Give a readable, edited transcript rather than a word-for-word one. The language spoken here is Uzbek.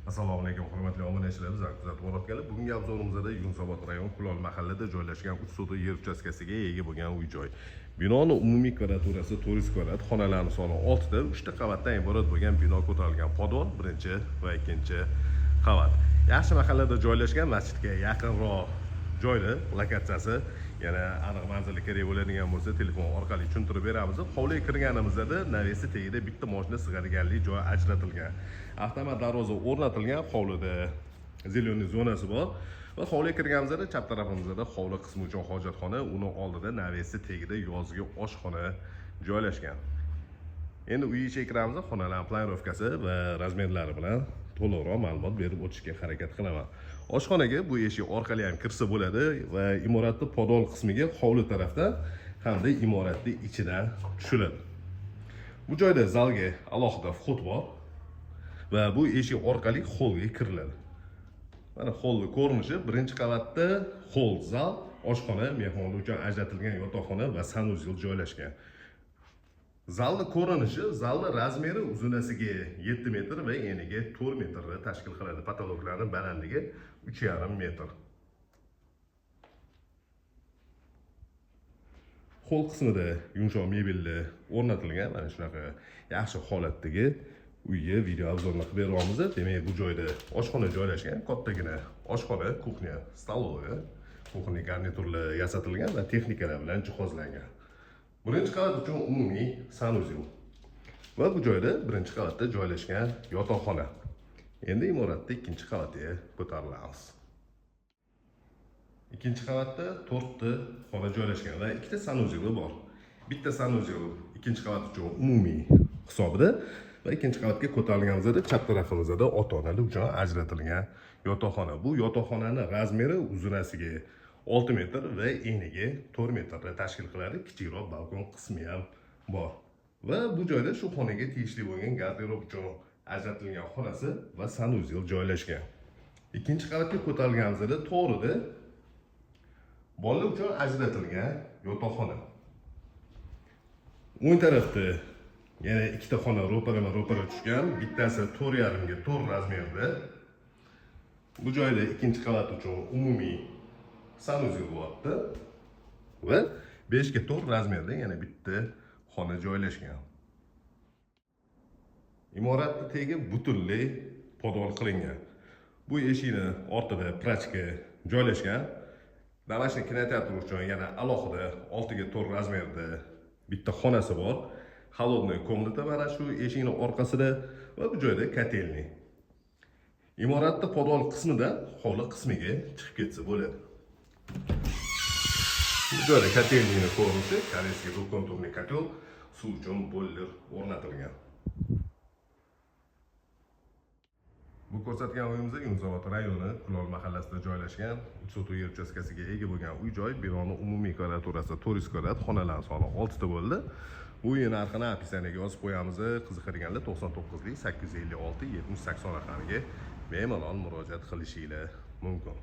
Assalomu alaykum hurmatli obunachilar, bizlarni kuzatib borayotganlar. Bugungi obzorimizda Yunusobod rayon Kulol mahallada joylashgan 3 sotix yer uchastkasiga ega bo'lgan uy-joy. Binoni umumiy kvadraturasi 400 kvadrat, xonalarning soni 6 ta, 3 ta qavatdan iborat bo'lgan bino ko'tarilgan podvol, birinchi va ikkinchi qavat. Yaxshi mahallada joylashgan, masjidga yaqinroq joyda lokatsiyasi, yana aniq manzili kerak bo'ladigan bo'lsa telefon orqali tushuntirib beramiz. Hovliga kirganimizda navesi tagida bitta mashina sig'adiganlik joy ajratilgan. Avtomat darvoza o'rnatilgan, hovlida зеленый zonasi bor va hovliga kirganimizda chap tarafimizda hovli qismi uchun hojatxona, uni oldida navesi tagida yozgi oshxona joylashgan. Endi uy ichiga kiramiz, xonalar planirovkasi va razmerlari bilan to'liqroq ma'lumot berib o'tishga harakat qilaman. Oshxonaga bu eshik orqali ham kirsa bo'ladi va imoratni podvol qismiga hovli tarafdan hamda imoratning ichidan tushiladi. Bu joyda zalga alohida vход bor va bu eshik orqali holga kiriladi. Mana holning ko'rinishi, birinchi qavatda hol, zal, oshxona, mehmonlar uchun ajratilgan yotoqxona va sanuzel joylashgan. Zalni ko'rinishi, zalni razmeri uzunasiga 7 metr va eniga 4 metrni tashkil qiladi. Potoloklarning balandligi 3,5 metr. Hol qismida yumshoq mebellar o'rnatilgan, mana shunaqa yaxshi holatdagi uyga video obzorni qilib beryapmiz. Demak, bu joyda oshxona joylashgan, kattagina oshxona, kuxnya, столовая, kuxnya garniturlar yasatilgan va texnikalar bilan jihozlangan. Birinchi qavat uchun umumiy sanuzel. Va bu joyda birinchi qavatda joylashgan yotoqxona. Endi imoratda ikkinchi qavatiga ko'tarilamiz. Ikkinchi qavatda 4 ta xona joylashgan va ikkita sanuzeli bor. Bitta sanuzel ikkinchi qavat uchun umumiy hisobida va ikkinchi qavatga ko'tarilganimizda chap tarafimizda ota-onalar uchun ajratilgan yotoqxona. Bu yotoqxonani razmeri uzunasiga 6 metr va eniga 4 metrni tashkil qiladi. Kichikroq balkon qismi ham bor. Va bu joyda shu xonaga tegishli bo'lgan garderob uchun ajratilgan xonasi va sanuzel joylashgan. Ikkinchi qavatga ko'tarilganimizda to'g'rida bolalar uchun ajratilgan yotoqxona. O'ng tarafda yana ikkita xona ro'parama-ro'para tushgan, bittasi 4,5 ga 4 razmerda. Bu joyda ikkinchi qavat uchun umumiy sanuzel bo'lyapti va 5 ga 4 razmerda yana bitta xona joylashgan. Imoratning tegi butunlay podvol qilingan. Bu eshikni ortida prachka joylashgan. Домашний kinoteatr uchun yana alohida 6 ga 4 razmerda bitta xonasi bor. Холодная комната mana shu eshikning orqasida va bu joyda kotelniy. Imoratning podvol qismida hovli qismiga chiqib ketsa bo'ladi. Bu joyda kotelniyning ko'rinishi, koreyskiy двухконтурный котел, suv uchun boiler o'rnatilgan. Bu ko'rsatgan uyimiz Yunusobod rayoni Kulol mahallasida joylashgan 3 sotix yer uchastkasiga ega bo'lgan uy-joy. Binoni umumiy kvadraturasi 400 kvadrat, xonalar soni 6 ta bo'ldi. Bu uy narxini описаниеga yozib qo'yamiz. Qiziqadiganlar 99 856 70 80 raqamiga bemalol murojaat qilishinglar mumkin.